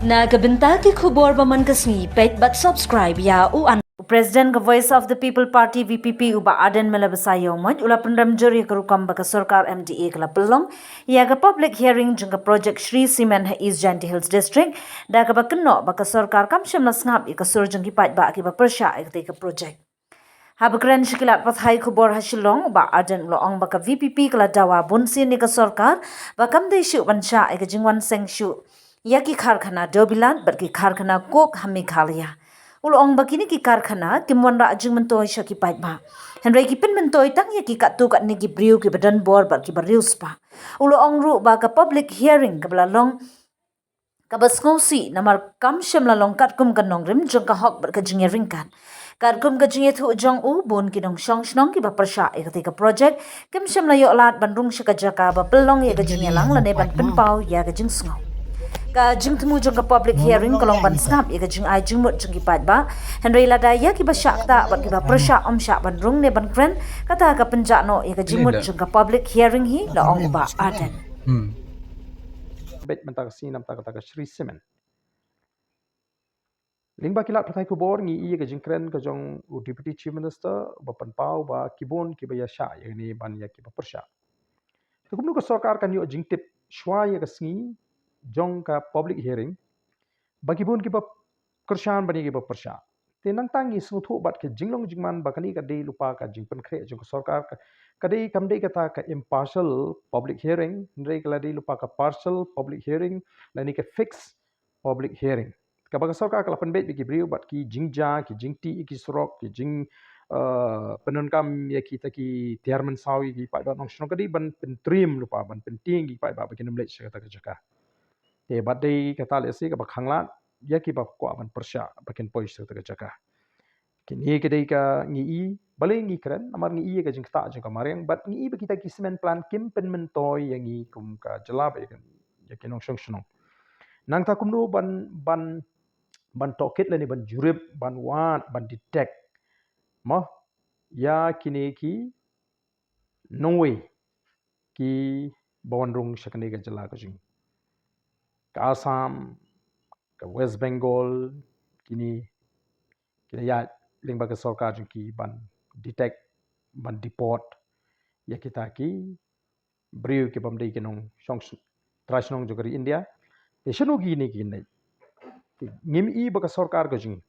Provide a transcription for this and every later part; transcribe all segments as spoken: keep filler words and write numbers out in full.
Na ka bynta ki khubor ba man ka sngi, peit bad subscribe ïa u an. U President ka Voice of the People Party, V P P, u Bah Ardent Miller Basaiawmoit, u la pynrem jur ïa ka rukom ba ka sorkar M D A ka la pynlong ïa ka public hearing jong ka project Shree Cement ha East Jaintia Hills District, da kaba kynnoh ba ka sorkar kam shym la sngap ïa ka sur jong ki paidbah kiba pyrshah ïa katei ka project. Haba kren sha ki lad pathai khubor ha Shillong, u Bah Ardent u la ong ba ka V P P ka la dawa bunsien ïa ka sorkar ba kam dei shuh ban shah ïa ka jingwan seng shuh ïa ki karkhana dewbilat bad ki karkhana coke ha Meghalaya. U la ong ba kine ki karkhana kim wanrah jingmyntoi sha ki paidbah, hynrei ki pynmyntoi tang ïa ki katto katne ki briew kiba don bor bad kiba riewspah. U la ong ruh ba ka public hearing kaba la long kaba sngewsih namar kam shym la long katkum ka nongrim jong ka hok bad ka jingïaryngkat. Katkum ka jingïathuh jong u, bun ki nongshong shnong kiba pyrshah ïa katei ka project kim shym la ïoh lad ban rung sha ka jaka ba pynlong ïa ka jingïalang lane ban pynpaw ïa ka jingsngew. Ka jingthmu jong ka public hearing ka long ban sngap ïa ka jingai jingmut jong ki paidbah, hynrei lada ïa kiba shah ktah bad kiba pyrshah ym shah ban rung ne ban kren, kata ka pynjah noh ïa ka jingmut jong ka public hearing hi, la ong u Bah Ardent. Hmm. Beit mynta ka sngi namar kata ka Shree Cement. Lyngba ki lad pathai khubor ngi ïohi ïa ka jingkren ka jong u Deputy Chief Minister ba pynpaw ba ki bun kiba ïa shah ïa kane ban ïa kiba pyrshah. Te kumno ka sorkar kan ïoh jingtip shwa ïa ka sngi jong ka public hearing ba ki bun kiba kyrshan ban ïa kiba pyrshah. Te nangta ngi sngewthuh bad ka jinglong jingman ba kane ka dei lypa ka jingpynkhreh jong ka sorkar, ka, ka dei kam dei kata ka impartial public hearing, hynrei ka la dei lypa ka partial public hearing lane ka fixed public hearing. Kaba ka sorkar ka la pynbeit bad ki briew bad ki jingjia, ki jingtih ïa ki surok, ki jing, eh, pyndonkam ïa kita ki tiar mynsaw ïa ki paidbah nongshong, ka dei ban pyntriem lypa, ban pyntieng ïa ki paidbah ba kin ym leit sha kata ka jaka. Te bad dei kata lehse kaba khanglad ïa kiba kwah ban pyrshah ba kin poi sha kata ka jaka. Kine ki dei ka ngi ïohi, balei ngi kren, namar ngi ïohi ïa ka jingktah jong ka mariang bad ngi ïohi ba kita ki cement plant kim pynmyntoi ïa ngi kum ka jylla bad ïa ka, ïa ki nongshong shnong. Nangta kumno ban, ban, ban tohkit lane ban jurip, ban wad, ban detect mo ïa kine ki nongwei kiba wan rung sha kane ka jylla ka jong ngi. Ka Assam, ka West Bengal, kine ki la ïaid lyngba ka sorkar jong ki ban detect, ban deport ïa kita ki briew kibym dei ki nongshong trai shnong jong ka ri India. Te shano kine ki leit? Te ngim ïohi ba ka sorkar ka jong ngi,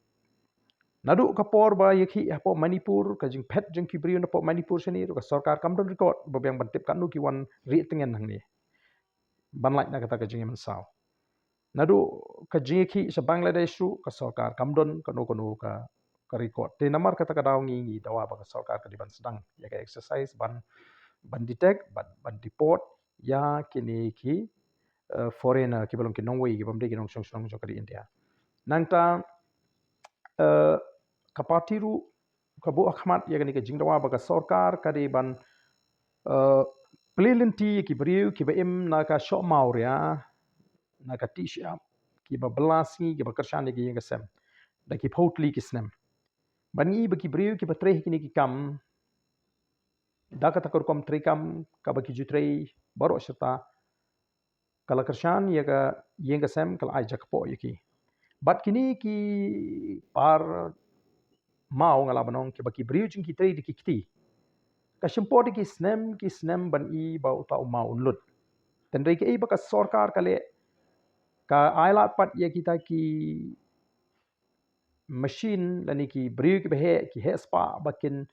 naduh ka por ba ïa ki hapoh Manipur, ka jingphet jong ki briew napoh Manipur shane ruh ka sorkar kam don record ba biang ban tip katno ki wan rieh tngen hangne ban lait na kata ka jingïamynsaw. Naduh ka jingïakhih sha Bangladesh ruh ka sorkar kam don kano kano ka, ka record. Te namar kata ka daw ngi, ngi dawa ba ka sorkar ka dei ban sdang ïa ka exercise ban, ban detect, ban, ban deport ïa kine ki, eh, foreigner kiba long ki nongwei kibym dei ki nongshong shnong jong ka ri India. Nangta, eh, ka party ruh ka buh ha khmat ïa kane ka jingdawa ba ka sorkar ka dei ban, eh, plie lynti ïa ki briew kiba im na ka shoh mawria, na ka tih shyiap, kiba bylla sngi, kiba kyrshan ïa ki ïing ki sem da ki phew tylli ki snem. Ban ïohi ba ki briew kiba trei ha kine ki kam da kata ka rukom trei kam kaba ki ju trei baroh shata, ka la kyrshan ïa ka ïing ka sem, ka la ai jakpoh ïa ki. Bad kine ki par maw, nga lah ban ong, kiba ki briew jong ki trei da ki kti, ka shim por da ki snem ki snem ban ïohi ba uta u maw un lut. Hynrei kaei ba ka sorkar ka leh, ka ai lad pat ïa kita ki machine lane ki briew kiba heh, ki heh spah ba kin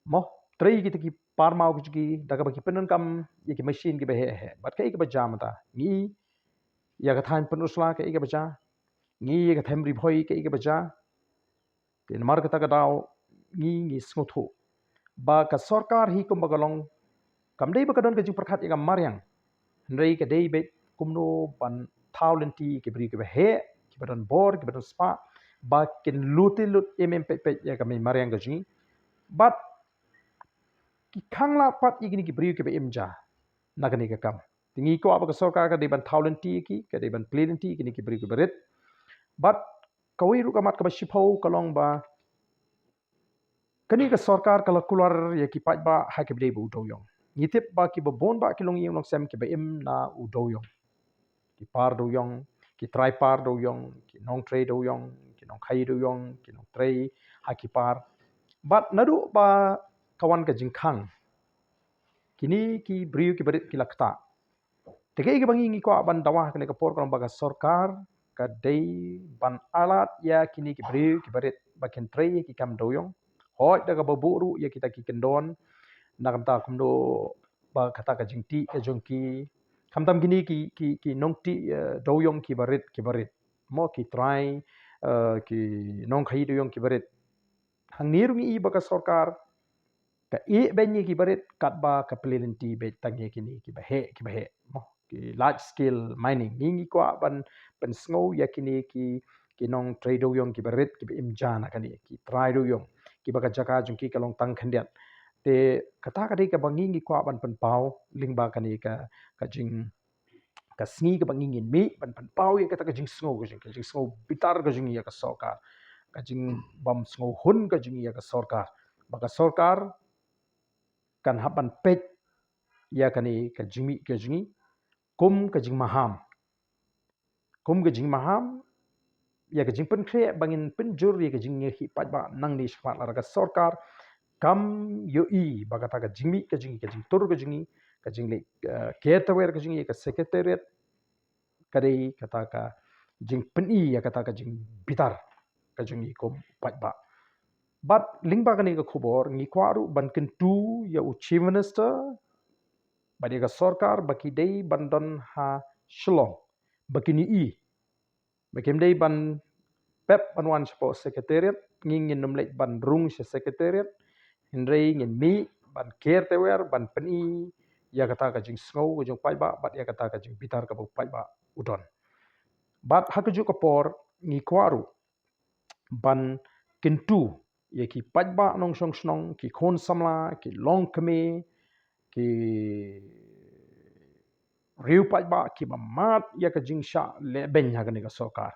mo trei kita ki par maw ki jong ki da kaba ki pyndonkam ïa ki machine kiba heh heh. Bad kaei kaba jia mynta? Ngi ïa ka thaiñ Pynursla kaei kaba jia? Ngi ïa ka thaiñ Ri Bhoi kaei kaba jia? Te namar kata ka daw ngi, ngi sngewthuh ba ka sorkar hi kumba ka long kam dei ba ka don ka jingpyrkhat ïa ka mariang, hynrei ka dei beit kumno ban thaw lynti ïa ki briew kiba heh, kiba don bor, kiba don spah, ba kin lute lut im im peit peit ïa ka mei mariang ka jong ngi. Bad ki khang lad pat ïa kine ki briew kiba im ja na kane ka kam. Te ngi kwah ba ka sorkar ka dei ban thaw lynti ïa ki, ka dei ban plie lynti ïa kine ki briew kiba rit. Bad kawei ruh ka mat kaba shiphew ka long ba kane ka sorkar ka la kular ïa ki paidbah ha kiba dei ba u dewïong. Ngi tip ba kiba bun bah ki longïing longsem kiba im na u dewïong, ki par dewïong, ki trai par dewiong, ki nongtrei dewiong, ki nongkhaii dewiong, ki nongtrei ha ki par. Bad naduh ba ka wan ka jingkhang, kine ki briew ki barit ki la ktah. Te kaei kaba ngi ngi kwah ban dawa ha kane ka por ka long ba ka sorkar ka dei ban ailad ïa kine ki briew ki barit ba kin trei ïa ki kam dewiong. Hooid da kaba buh ruh ïa kita ki kyndon na ka bynta kumno ba kata ka jingtih ka jong ki, khamtam kine ki ki ki nongtih, eh, dewiong ki barit ki barit, mo, ki trai, eh, ki nongkhaii dewiong ki barit. Hangne ruh ngi i ba ka sorkar ka ïehnoh ïa ki barit katba ka pynlynti beit tang ïa kine kiba heh kiba heh, mo, ki large scale mining. Ngi ngi kwah ban pynsngew ïa kine ki ki nongtrei dewiong ki barit kiba im ja na kane, ki trai dewiong kiba ka jaka jong ki ka long tang khyndiat. Te kata ka dei kaba ngi ngi kwah ban pynpaw lyngba kane ka ka jing ka sngi kaba ngi ngin mih ban pynpaw ïa kata ka jingsngew ka jing ka jingsngew bitar ka jong ngi ïa ka sorkar, ka jingbym sngewhun ka jong ngi ïa ka sorkar, ba ka sorkar kan hap ban peit ïa kane ka jingmih ka jong ngi kum ka jingmaham, kum ka jingmaham ïa ka jingpynkhreh ba ngin pynjur ïa ka jingïakhih paidbah nangne shakhmat lada ka sorkar kam ïohi ba kata ka jingmih ka jong ngi, ka jingtur ka jong ngi, ka jingleh, eh, ker tawiar ka jong ngi ïa ka secretariat ka dei kata ka jingpyni ïa kata ka jingbitar ka jong ngi kum paidbah. Bad lyngba kane ka khubor ngi kwah ruh ban kyntu ïa u Chief Minister bad ïa ka sorkar ba ki dei ban don ha Shillong ba kin ïohi ba kim dei ban pep ban wan shapoh secretariat. Ngi ngin ym leit ban rung sha secretariat, hynrei ngin mih ban ker tawiar ban pyni ïa kata ka jingsngew ka jong paidbah bad ïa kata ka jingbitar kaba paidbah u don. Bad ha kajuh ka por ngi kwah ruh ban kyntu ïa ki paidbah nongshong shnong, ki khun samla, ki longkmie, ki riew paidbah kiba mad ïa ka jingshah lehbeiñ ha kane ka sorkar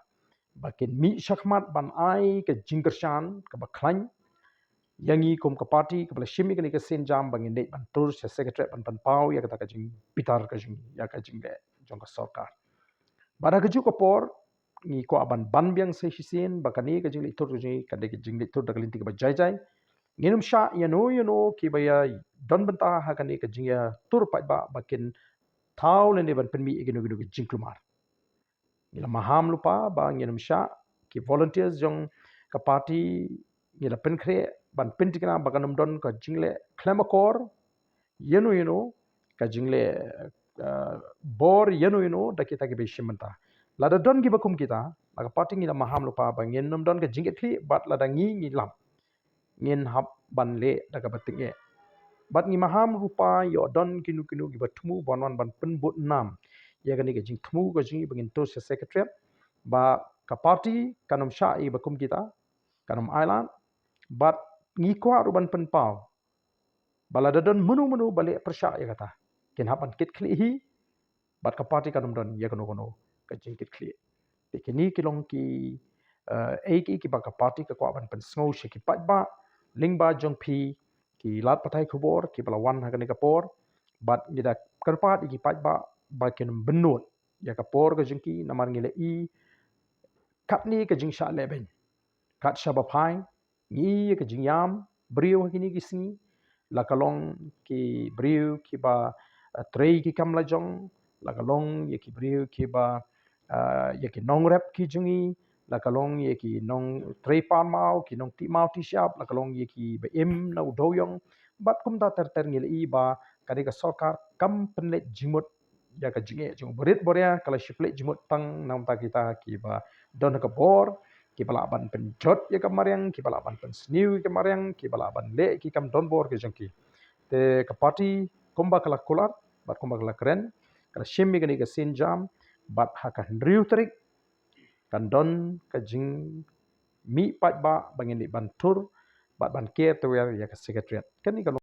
ba kin mih shakhmat ban ai ka jingkyrshan kaba khlaiñ ïa ngi kum ka party kaba la shim ïa kane ka sienjam ba ngin leit ban tur sha secretariat ban pynpaw ïa kata ka jingbitar ka jong ngi ïa ka jingleh jong ka sorkar. Bad ha kajuh ka por ngi kwah ban ban biang sa shisien ba kane ka jingleit tur ka jong ngi ka dei ka jingleit tur da ka lynti kaba jai jai. Ngin ym shah ïano ïano kiba ïa don bynta ha kane ka jingïatur paidbah ba kin thaw lane ban pynmih ïa kino kino ki jingkulmar. Ngi la maham lypa ba ngin ym shah, ki volunteers jong ka party ngi la pynkhreh ban pynthikna ba kan ym don ka jingleh khlem akor ïano ïano, ka jingleh, eh, bor ïano ïano da kita kiba shim bynta. Lada don kiba kum kita, la ka party ngi la maham lypa ba ngin ym don ka jingkitkhlieh bad lada ngi ngi lap ngin hap ban leh da kaba tyngeh. Bad ngi maham lypa ïoh don kino kino kiba thmu ban wan ban pynbud nam ïa kane ka jingthmu ka jong ngi ba ngin tur sha secretariat, ba ka party kan ym shah ïa kiba kum kita, kan ym ailad. Bad ngi kwah ruh ban pynpaw ba lada don mano mano ba leh pyrshah ïa kata, kin hap ban kitkhlieh hi, bad ka party kan ym don ïa kano kano ka jingkitkhlieh. Te kine ki long ki, eh, ei ki kiba ka party ka kwah ban pynsngew sha ki paidbah lyngba jong phi ki lad pathai khubor kiba la wan ha kane ka por, bad ngi da kyrpad ïa ki paidbah ba kin ym bynnud ïa ka por ka jong ki namar ngi la i katne ka jingshah lehbeiñ kat shaba phai. Ngi ïa ka jingïam briew ha kine ki sngi, la ka long ki briew kiba, eh, trei ki kam la jong, la ka long ïa ki briew kiba, eh, ïa ki nongrep ki jong ngi, la ka long ïa ki nongtrei pan maw, ki nongtih maw tih shyiap, la ka long ïa kiba im na u dewiong. Bad kumta ter ter ngi la i ba ka dei ka sorkar kam pynleit jingmut ïa ka jingeh jong u barit baria, ka la shu pynleit jingmut tang na bynta kita kiba don ka bor, kiba lah ban pynjot ïa ka mariang, kiba lah ban pynsniew ïa ka mariang, kiba lah ban leh ki kam don bor ki jong ki. Te ka party kumba ka la kular bad kumba ka la kren, ka la shim ïa kane ka sienjam, bad ha ka hynriew tarik kan don ka jingmih paidbah ba ngin leit ban tur bad ban ker tawiar ïa ka secretariat. Kane ka